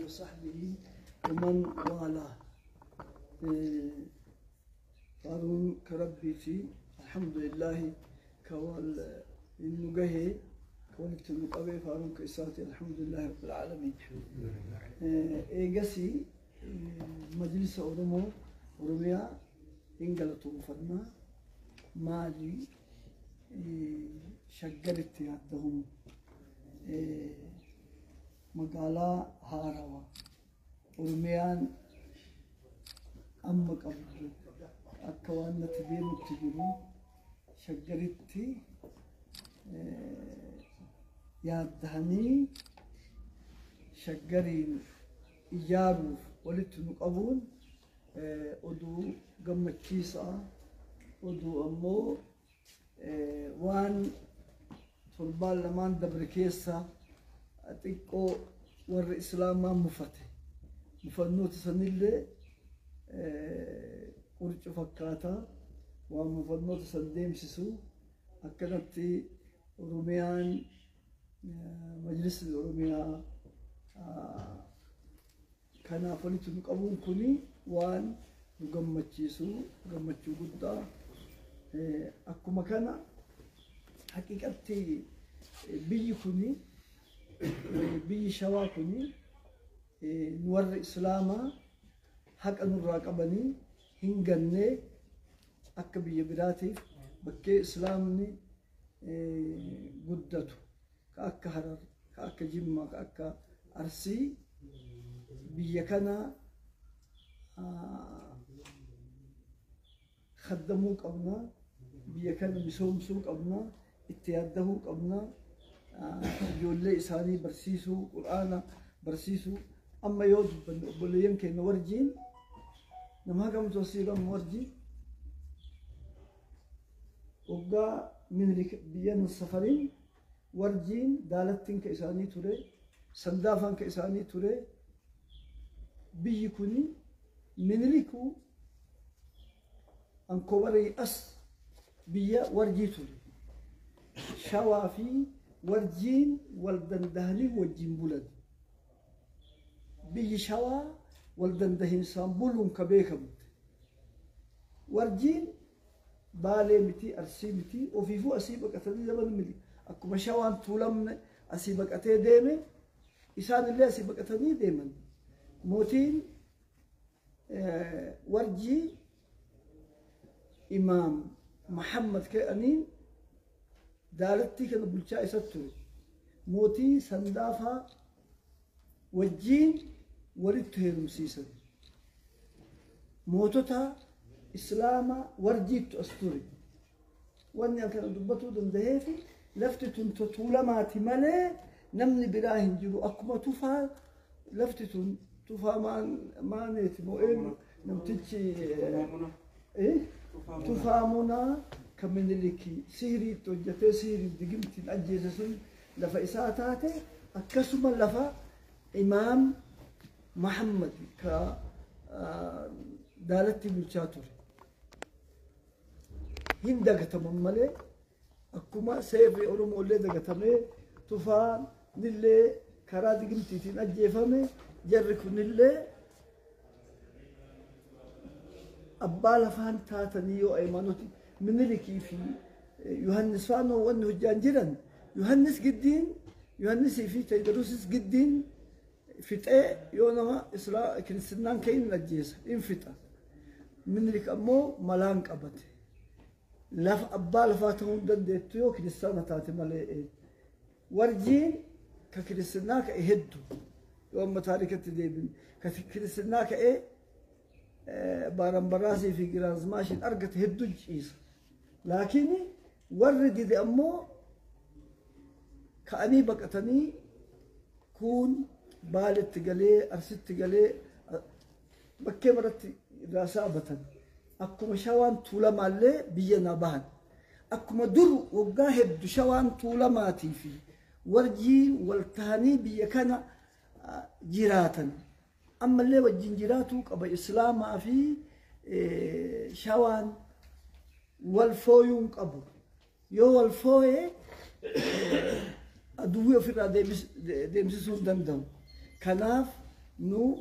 وصحبه ومن والاه. Faaruun ka Rabbiiti. Alhamdulillahi ka wal nu gahee, ka walitti nu qabee, faaruun ka isaati. Alhamdulillahi rabbil aalamiin. Eegasii Majlisa Oromoo Oromiyaa hin galatoonfannaa. Maali Shaggaritti yaaddahuun magaalaa haarawaa Oromiyaan amma qabdu akka waan natti deemutti jiru Shaggaritti yaaddahanii Shaggariin ijaaruuf walitti nu qabuun oduu gammachiisaa, oduu ammoo waan torbaan lamaan dabre keessa xiqqoo warri islaamaa mufate, mufannoota sanillee qurcu fakkaata waan mufannoota san deemsisu. Akkanatti Oromiyaan, Majlisni Oromiyaa kanaaf walitti nu qabuun kuni waan nu gammachiisu, gammachuu guddaa. Akkuma kana haqiqatti biyyi kuni, biyyi Shawaa kuni, nu warri islaamaa haqa nurraa qabanii hin gannee. Akka biyya biraatiif bakkee islaamni guddatu ka akka Harar, ka akka Jimmaa, ka akka Arsii, biyya kana kaddamuu qabna, biyya kana misoomsuu qabna, itti yaaddahuu qabna, ijoollee isaanii barsiisuu, Qur'aana barsiisuu. Amma yoo dubbanne obboleeyyan keenya warjiin nama hagamtu asii amma warjii waggaa Minilik biyya safariin Warjiin Daalattiin ka isaanii ture, Sandaafaan ka isaanii ture. Biyyi kuni Miniliku Ankobarii as biyya Warjii ture. Shawaa fi Warjiin wal dandahanii wajjin bulan. Biyyi Shawaa wal dandahiinsaan buluun ka beekamte. Warjiin Baalee miti, Arsii miti, ofiifuu asii baqatanii zaman miti. Akkuma Shawaan Tuulamne asii baqatee deeme, isaan illee asii baqatanii deeman. Mootiin Warjii Imaam Muhammad ke'aniin Daalattii kana bulchaa isa ture. Mootii Sandaafaa wajjiin walitti heerumsiisan. Mootota Islaama Warjiittu as ture. Wanni an kana dubbatuu dandaheefi lafti tun Tuulamaati malee namni biraa hin jiru. Akkuma Tufaa, lafti tun Tufaa maaneeti moo eenyu namtichi Tufaa Munaa kan Miniliki sihirii itti hojjetee sihirii digimtiin ajjeese sun lafa isaa taate, akkasuma lafa Imaam Muhammad ka Daalatti bulchaa ture. Hin dagataman malee akkuma seerri Oromoo illee dagatamee Tufaan illee karaa digimtiitiin ajjeefame, jarri kunillee abbaa lafaan taatanii yoo aymaanoti Minilikii fi Yohannis faanoo wanni hojjaan jiran, Yohannis giddiin, Yohannisii fi Teedirosis giddiin fixee yoo nama islaa kiristinnaan ka'in ajjeesa, hin fixa. Minilik ammoo malaan qabate. Lafa abbaa lafaa ta'uu hin dandeettu yoo kiristaana taate malee. Warjiin ka kiristinnaa ka'e hedduu yoo amma taarikatti deebine, ka kiristinnaa ka'ee Baaranbaraasii fi Giraazmaashiin argate hedduu ciisa. Laakiin warri dide ammoo ka'anii baqatanii kuun Baaletti galee, Arsitti galee, bakkee maratti irraa saabatan. Akkuma Shawaan Tuulamaallee biyya naa bahan. Akkuma dur waggaa hedduu Shawaan Tuulamaatii fi Warjii wal tahanii biyya kana jiraatan, ammallee wajjin jiraatuu qaba. Islaamaa fi Shawaan wal fooyuun qabu. Yoo wal fooyee aduwwii ofirraa deemsisuu hin danda'u. Kanaaf Nu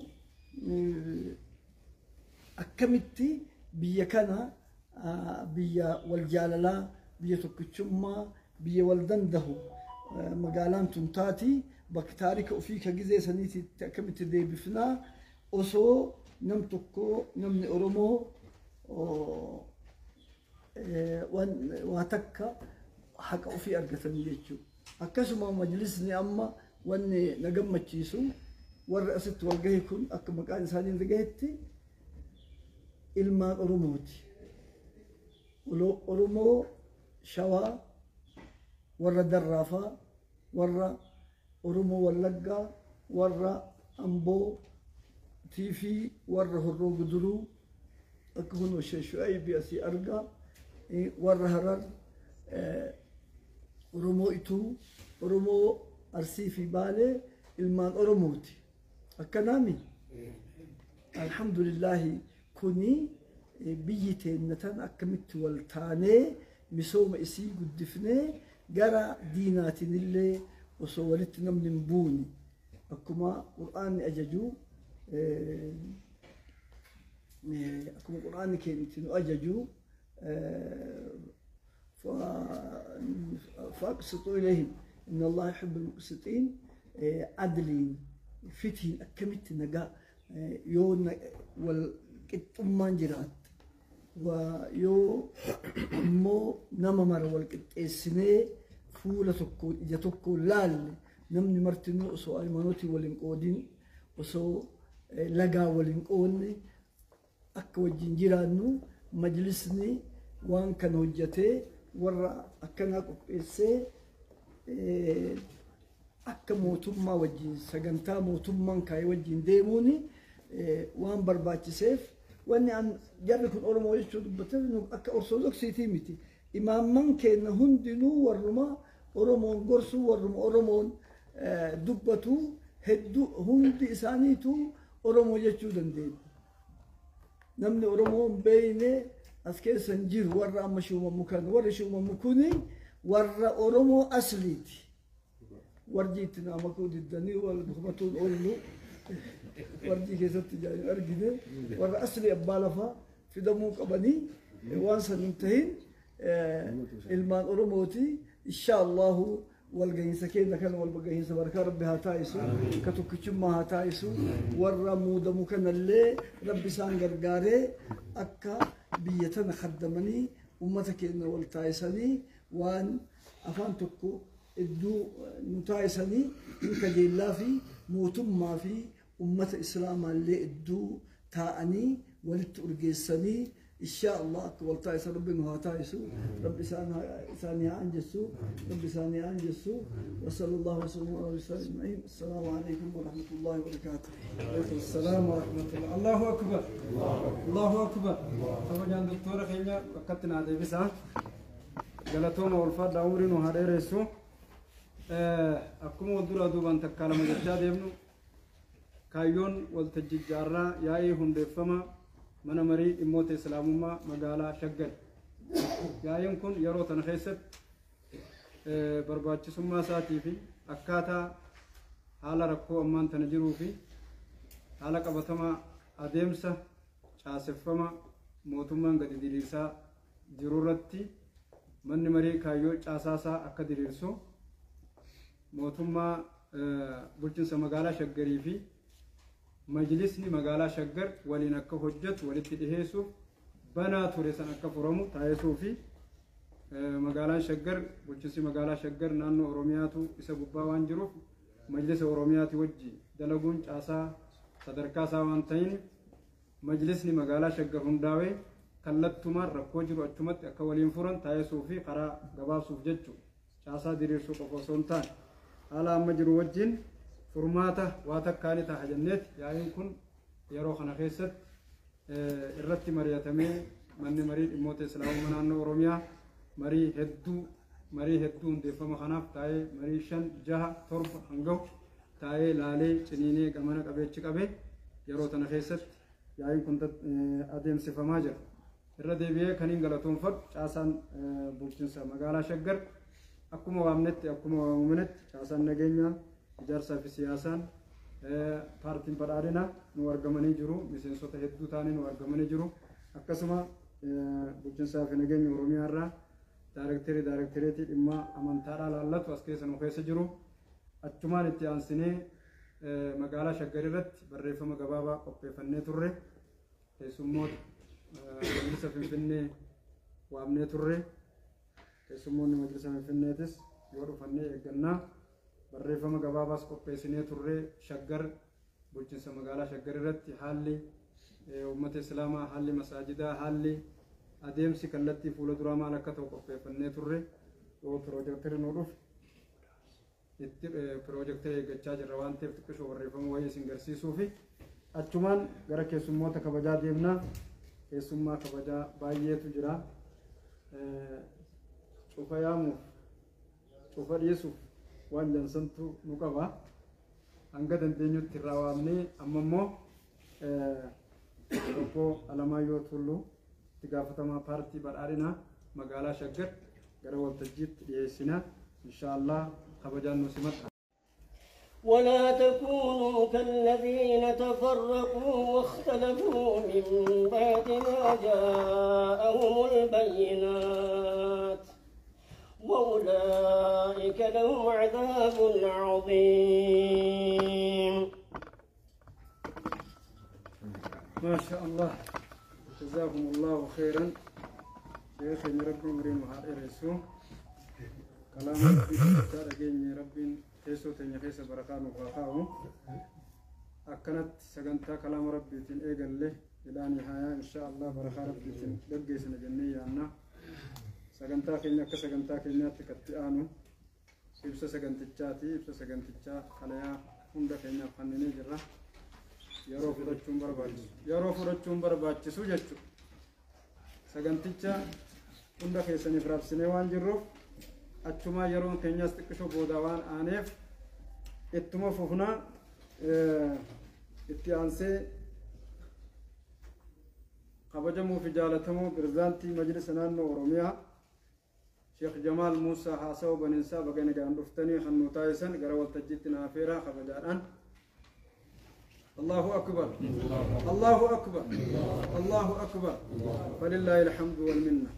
akkamitti biyya kana biyya wal jaalalaa, biyya tokkichummaa, biyya wal dandahu magaalaan tun taati, bakka taarika ofii ka gizee saniititti akkamitti deebifnaa, osoo nam tokko namni Oromoo waa takka haqa ofii argatanii jechuudha. Akkasuma majlisni amma wanni na gammachiisu, warri asitti wal gahe kun akka maqaan isaanii irra gahetti ilmaan Oromooti. Oromoo Shawaa, warra Darraafaa, warra Oromoo Wallaggaa, warra Amboo fi warra Horroo Guduruu, akka kunoo Shu'aybi asii argaa, warra Harar, Oromoo Ituu, Oromoo Arsii fi Baalee ilmaan Oromooti. Akkanaami? Alhamdulillahi, kuni biyyi teenna tan akkamitti wal taanee misooma isii guddifnee, gara diinaatinillee osoo walitti namni hin buune, akkuma Qur'aanni ajaju, akkuma Qur'aanni keenya itti nu ajaju, فأقسطوا إليهم إن الله يحب المقسطين، عدلين فتhin akkamitti nagaa yoo wal qixxummaan jiraatte, yoo immoo nama mara wal qixxeessinee fuula tokkoon ija tokkoon laalle, namni martinuu osoo haymaanootii wal hin qoodin, osoo lagaa wal hin qoodne akka wajjin jiraannu, majlisni waan kana hojjetee warra akkanaa qopheessee akka mootummaa wajjin sagantaa mootummaan kaayee wajjin deemuun waan barbaachiseef, wanni an jarri kun Oromoo jechuu dubbateef akka Ortodoksiitii miti. Imaamman keenya hundinuu warruma Oromoon gorsuu, warruma Oromoon dubbatu, hedduu hundi isaaniitu Oromoo jechuu dandeenya. Namni Oromoo hin beekne as keessa hin jiru. Warra amma shuumamu kan warri shuumamu kuni warra Oromoo asliiti. Warji itti naa makuu diddanii wal hubatuun oollu, warjii keessatti hin argine. Warra asli abbaa lafaa fidamuu qabanii waan san hin tahin ilmaan Oromooti. Insha Allahu walgahiinsa keenya kana walgahiinsa barakaa Rabbi haa taa'isu, ka tokkichummaa haa taa'isu. Warra muudamu kanallee Rabbi isaan gargaaree akka biyya tana kaddamanii ummata keenya wal taa'isanii waan afaan tokko iddoo nu taa'isanii hin kajeellaa fi mootummaa fi ummata islaamaallee iddoo taa'anii walitti urgeessanii, insha Allah akka wal taa'isan Rabbi nu haa taa'isu. Rabbi isaanii haa anjessu, Rabbi isaanii haa anjessu. وصلى الله وسلم على رسول أجمعين. السلام عليكم ورحمة الله وبركاته. عليكم السلام ورحمة الله. الله أكبر، الله أكبر. Kabajaan doktora keenya bakkatti naa deebisaa. Galatooma, ulfaadha, umrii nu haa dheeressu. Akkuma wal duraa duubaan takkaa lama jechaa deemnu, kaayyoon waltajjii jaarraa yaa'ii hundeeffama mana marii dhimmoota islaamummaa magaalaa Shaggar. Yaa'iin kun yeroo tana keessatti barbaachisummaa isaatii fi akkaataa haala rakkoo ammaan tana jiruu fi haala qabatamaa adeemsa caaseffama mootummaan gadi diriirsaa jiru irratti, manni marii kaayyoo caasaasaa akka diriirsu, mootummaa bulchiinsa magaalaa Shaggarii fi majlisni magaalaa Shaggar waliin akka hojjetu walitti dhiheessuuf, banaa ture san akka furamu taasisuu fi magaalaan Shaggar, bulchiinsi magaalaa Shaggar naannoo Oromiyaatu isa gubbaa waan jiruuf, majlisa Oromiyaati wajji dalaguun caasaa sadarkaa isaa waan ta'in, majlisni magaalaa Shaggar hundaa'ee kallattumaan rakkoo jiru achumatti akka waliin furan taasisuu fi karaa gabaabsuuf jechuudha. Caasaa diriirsuu qofa osoo hin taane haala amma jiru wajjin furmaata waa takkaani ta'a jenneeti yaa'iin kun yeroo kana keessatti irratti mari'atamee, manni marii dhimmoota islaamummaa naannoo Oromiyaa marii hedduu hundeeffama kanaaf taa'ee, marii shan, jaha, torba hangahu taa'ee laalee ciniinee gamana qabeechi qabee yeroo tana keessatti yaa'iin kun adeemsifamaa jira. Irra deebi'ee kan hin galatoonfadhu, caasaan bulchiinsa magaalaa Shaggar akkuma waamnetti, akkuma waamamnetti, caasaan nageenyaa, ijaarsaa fi siyaasaan Paartiin badhaadhinaa nu argamanii jiru. Miseensota hedduu ta'anii nu argamanii jiru. Akkasuma bulchiinsaa fi nageenya Oromiyaa irraa daarektereetii dhimma amantaadhaa laallatu as keessa nu keessa jiru. Achumaan itti aansinee magaalaa Shaggar irratti barreeffama gabaabaa qopheeffannee turre. Keessummoota majlisa Finfinnee waamnee turre. Keessummoonni majlisa Finfinneetis yoo dhufannee eeggannaa. Barreeffama gabaabaas qopheessinee turre. Shaggar bulchiinsa magaalaa Shaggar irratti haalli uummata Islaamaa, haalli masaajidaa, haalli adeemsi kallattii fuula duraa maal akka ta'u qopheeffannee turre. Yoo piroojektari nu dhufe itti piroojektari eeggachaa jirra waan ta'eef xiqqishoo barreeffama wayii isin garsiisuu fi achumaan gara keessummoota kabajaa deemnaa. Keessummaa kabajaa baay'eetu jira. Cufa yaamuuf cufa dhiisuuf waan jansantu nu qaba. Hanga dandeenyutti irraa waamnee amma immoo obbo Alamaayyoo Tulluu itti gaafatamaa paartii badhaadhinaa magaalaa Shaggar gara waltajjiitti dhiyeessina. Inshaallah kabajaan nu simadha. ولا تكونوا كالذين تفرقوا واختلفوا من بعد ما جاءهم البينات وأولئك لهم عذاب عظيم. ما شاء الله، جزاكم الله خيرا. شيخ ربي مريم وحائر كلام ربي تارجين ربي teessoo teenya keessa barakaa nuuf haa kaa'u. Akkanatti sagantaa kalaama rabbiitiin eegalle ilaanii hayaa insha Allah barakaa rabbiitiin gaggeessina jennee yaanna. Sagantaa keenya akka sagantaa keenyaatti katti aanu ibsa sagantichaati. Ibsa sagantichaa xalayaa hunda keenyaaf kenninee jirra. Yeroo fudhachuun barbaachisu. Yeroo fudhachuun barbaachisu jechuudha. Saganticha hunda keessaniif raabsinee waan jirruuf achumaa yeroon keenyas xiqqishoo booda waan aaneef ittuma fufnaa. Itti aansee kabajamuu fi jaalatamuu pirezidaantii majlisa naannoo Oromiyaa Sheekh Jamaal Muusaa haasawa baniinsaa baga nagaan dhuftanii kan nu taasisan gara waltajjiitti naafeeraa kabajaadhaan. الله أكبر الله أكبر الله أكبر فلله الحمد والمنة.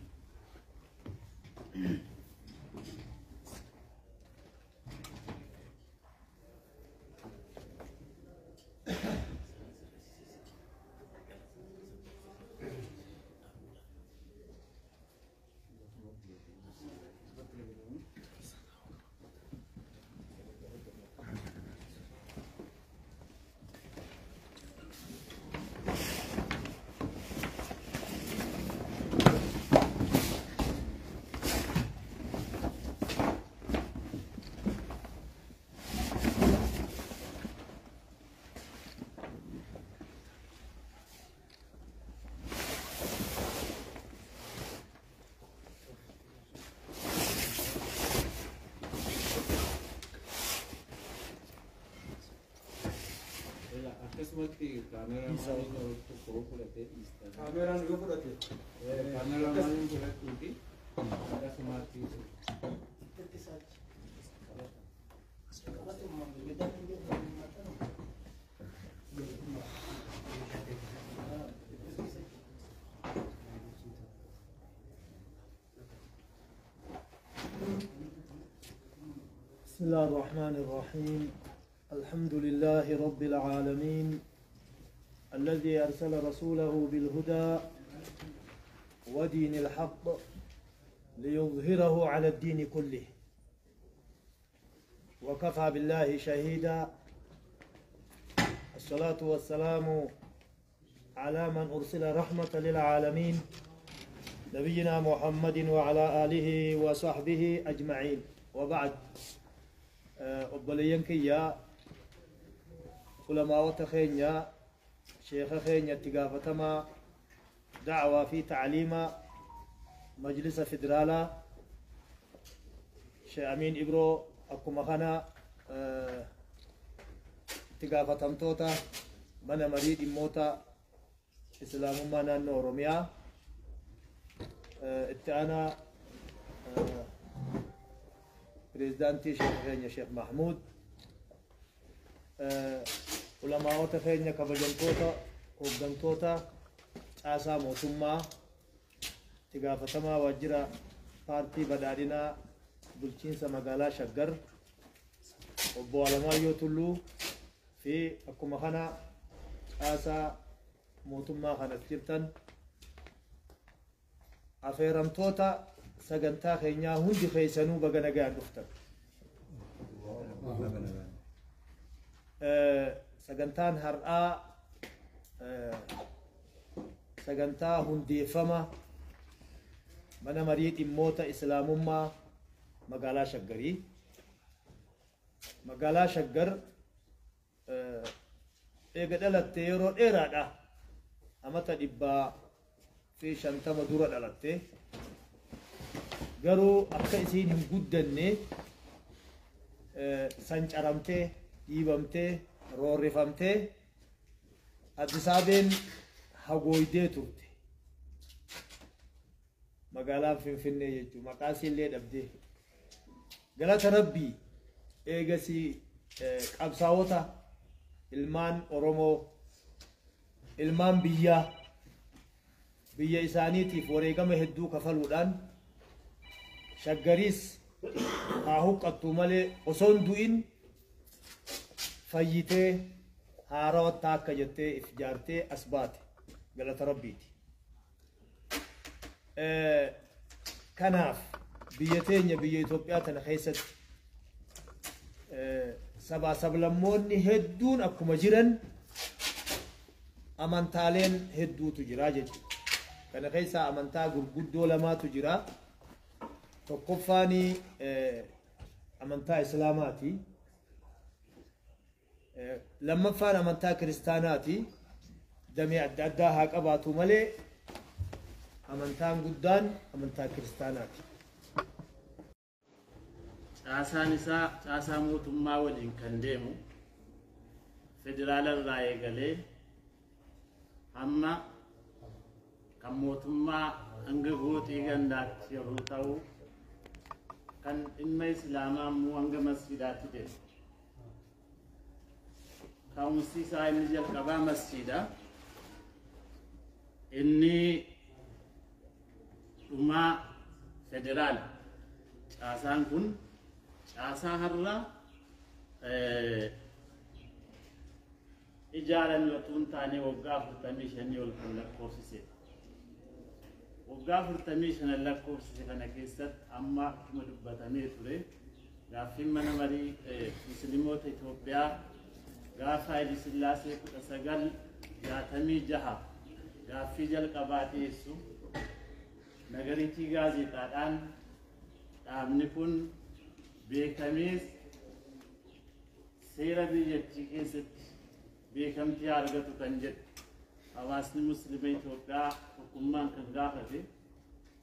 Akkasumatti kaameraan tokko fudhatee dhiistan. Kaameraan yoo fudhate. Kaameraan fudhatuu fi akkasumatti. بسم الله الرحمن الرحيم. الحمد لله رب العالمين الذي أرسل رسوله بالهدى ودين الحق ليظهره على الدين كله وكفى بالله شهيدا. الصلاة والسلام على من أرسل رحمة للعالمين نبينا محمد وعلى آله وصحبه أجمعين، وبعد. obboleeyyan kiyya, ulamaawota keenya, sheeka keenya itti gaafatamaa dacwaa fi tacliima majlisa federaalaa Sheekh Amiin Ibroo, akkuma kana itti gaafatamtoota mana marii dhimmoota islaamummaa naannoo Oromiyaa, itti aanaa pirezidaantii sheekh keenya Sheekh Mahmuud, Ulamaa'ota keenya kabajamtoota, hooggantoota caasaa mootummaa, itti gaafatamaa waajjira paartii badhaadhinaa bulchiinsa magaalaa Shaggar obbo Alamaayyoo Tulluu fi akkuma kana caasaa mootummaa kanas jirtan, afeeramtoota sagantaa keenyaa, hundi keessanuu baga nagaan dhuftan. Sagantaan har'aa sagantaa hundeeffama mana marii dhimmoota islaamummaa magaalaa Shaggarii. Magaalaa Shaggar eega dhalatte yeroo dheeraadha. Amata 150 dura dhalatte. Garuu akka isiin hin guddanne sancaramtee, dhiibamtee, roorrifamtee Addis Ababeen hagooydee turte. Magaalaan Finfinnee jechuun maqaa isiillee dhabdee. Galata Rabbii, eegasii qabsaa'ota ilmaan Oromoo, ilmaan biyyaa, biyya isaaniitiif wareegama hedduu kafaluudhaan Shaggariis haa huqqattu malee osoo hin du'in fayyitee haarawattaa akka jettee if jaartee as baate, galata Rabbiiti. Kanaaf biyya teenya, biyya Itoophiyaa tana keessatti sabaa sablammoonni hedduun akkuma jiran amantaaleen hedduutu jira jechuudha. Kana keessaa amantaa gurguddoo lamaatu jira. Tokkoffaan amantaa Islaamaati. Lammaffaan amantaa Kiristaanaati. Damee adda addaa haa qabaatu malee amantaan guddaan amantaa Kiristaanaati. Caasaan isaa caasaa mootummaa waliin kan deemu, federaala irraa eegalee hamma kan mootummaa hanga gooxii gandaatti yeroo ta'u, kan dhimma islaamaa immoo hanga masjiidaatti deema. Ka'umsi isaa inni jalqabaa masjiida. Inni dhumaa federaala. Caasaan kun caasaa har'a ijaarame otoo hin taane waggaa 45 ol kan lakkoofsisedha. Waggaa 45 lakkoofsise kana keessatti amma akkuma dubbatamee ture, gaaffiin mana marii Musliimoota Itoophiyaa gaafa Haayile Sillaasee 1966 gaaffii jalqabaa dhiyeessu, nagariitii gaazexaadhaan dhaabni kun beekamees seera biyyattii keessatti beekamtii argatu kan jedhu, hawaasni Musliima Itoophiyaa tokkummaan kan gaafate,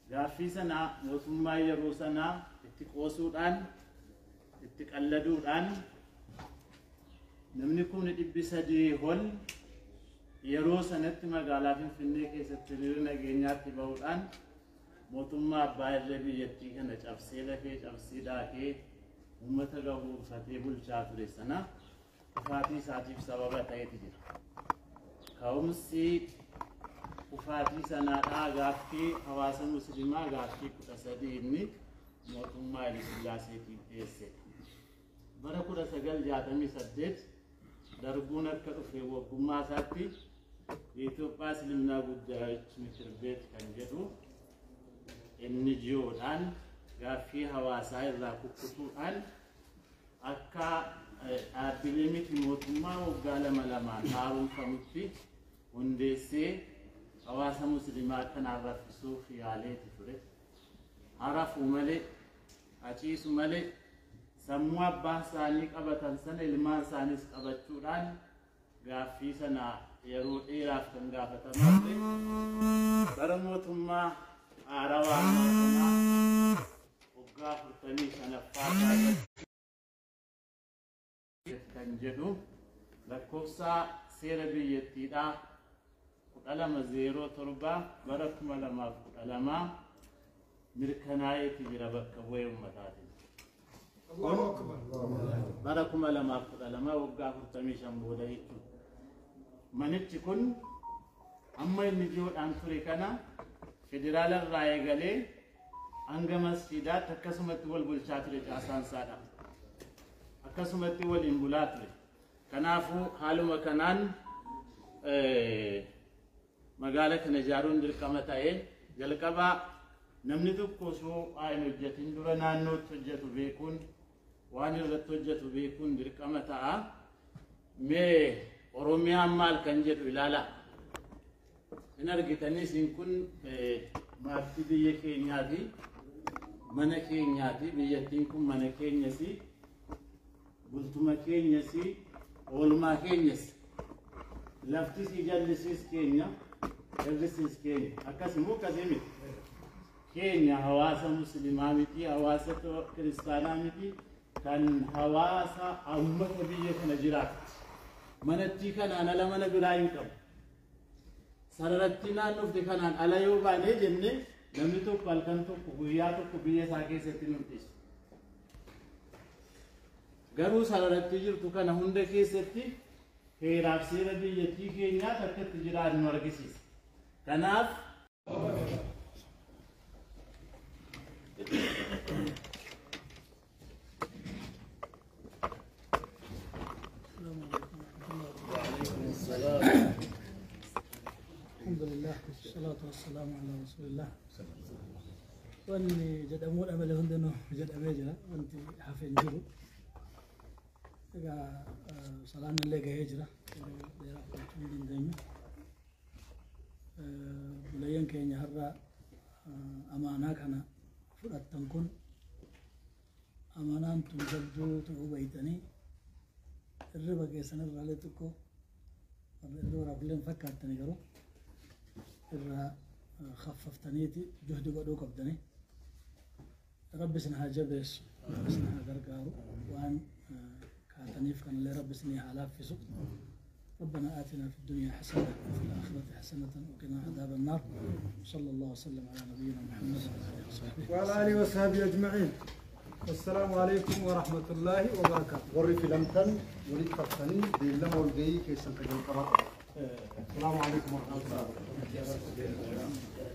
gaaffii sanaa mootummaa yeroo sanaa itti qoosuudhaan, itti qalladuudhaan, namni 300,000 ol yeroo sanatti magaalaa Finfinnee keessatti hiriira nageenyaatti bahuudhaan mootummaa abbaa irree biyyattii kana cabsee, lafee cabsee daakee uummata gabuufatee bulchaa ture sana kufaatii isaatiif sababa ta'eeti jira. Ka'umsi kufaatii sanaadhaa gaaffii hawaasa Musliimaa gaaffii 13 inni mootummaa Haayile Sillaaseetiif dhiyeessedha. Bara 1968 darbuun akka dhufe waggummaa isaatti የኢትዮጵያ እስልምና ጉዳዮች ምክር ቤት kan jedhu NGOdhaan gaaffii hawaasaa irraa kukkutuudhaan akka dhaabbilee miti mootummaa waggaa lama lamaan haaromfamutti hundeessee hawaasa Musliimaa kanaan raffisuuf yaaleeti ture. Harafuu malee, haciisu malee, sammuu abbaan isaanii qabatan sana ilmaan isaaniis qabachuudhaan gaaffii sana yeroo dheeraaf kan gaafatamaa ture. Bara mootummaa haarawaa ammaa kanaa waggaa 45ffaa kan jedhu lakkoofsa seera biyyattiidhaa 1207 bara 2012 mirkanaa'eeti jira bakka bu'ee uummataatiin. Bara 2012, waggaa 45 booda jechuudha. Manichi kun amma inni ji'oodhaan ture kana federaala irraa eegalee hanga masjiidaatti akkasumatti wal bulchaa ture caasaan isaadha. Akkasumatti waliin bulaa ture. Kanaafuu haaluma kanaan magaala kana ijaaruun dirqama ta'ee jalqabaa namni tokko osoo waa hin hojjetin dura naannootti hojjetu beekuun waan irratti hojjetu beekuun dirqama ta'a. Mee Oromiyaan maal kan jedhu ilaala. Hin argitanii isin kun maatii biyya keenyaati. Mana keenyaati. Biyyattiin kun mana keenyasi. Bultuma keenyasi. Oolmaa keenyas. Laftis jallisiis keenya. Irrisiis keenya. Akkasuma akkasii miti. Keenya hawaasa musliimaa miti, hawaasa kiristaanaa miti, kan hawaasa uummata biyya kana jiraatu. Manattii kanaan ala mana biraa hin qabu. Sararatti naannofte kanaan ala yoo baanee jenne namni tokko halkan tokko guyyaa tokko biyya isaa keessatti nu dhiisu. Garuu sararatti jirtu kana hunda keessatti heeraaf seera biyyattii keenyaa akka itti jiraannu nu argisiisa. Kanaaf الحمد لله والصلاة والسلام على رسول الله. Wanni jedhamuudha malee hundinuu jedhamee jira. Wanti hafe hin jiru. Egaa salaan illee gahee jira. Yeroo dheeraa fudhachuu hin dandeenyu. Bulayyan keenya har'a amaanaa kana fudhattan kun amaanaan tun jabduu ta'uu beeytanii hirriba keessan irraalee xiqqoo warra hirriba rafullee hin fakkaattani garuu irraa khaffaftaniiti juhdi godhuu qabdanii. Rabbi isin haa jabeessu, Rabbi isin haa gargaaru, waan kaataniif kanallee Rabbi isin haa laaffisu. ربنا آتنا في الدنيا حسنة وفي الآخرة حسنة وقنا عذاب النار. صلى الله وسلم على نبينا محمد وعلى آله وصحبه وعلى آله وصحبه أجمعين. والسلام عليكم ورحمة الله وبركاته. Warri filamtan walitti qabsanii beellama walgahii keessan kan jalqabaa qabu. السلام عليكم ورحمة الله وبركاته.